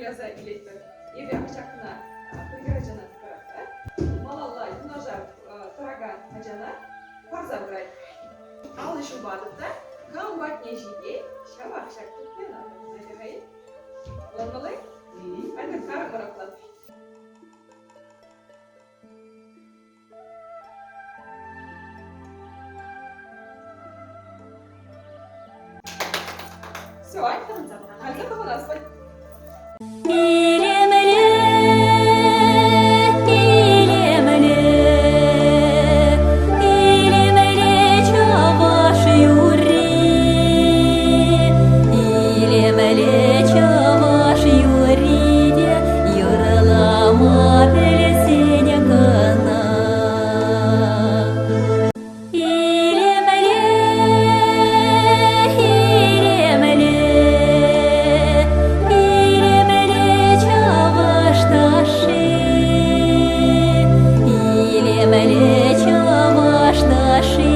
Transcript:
Выляса илетпӗр. Эпӗ ҫакна пӗр ачана тӑратса малалла юнашар тӑракан ачана парса пырать. Алӑ ҫупатӑп та кам патне ҫитет, ҫавах ҫак тупнӑ. Ӑнланмалла-и? Айтӑр карӑмӑр апла. Все, Айта тӑхӑнас пуль. Илемле, илемле, илемле чӑваш юрри. Илемле чӑваш юрри те юрлама пӗлсен кӑна. Илемле, илемле, илемле чӑваш ташши. Илемле чӑваш ташши.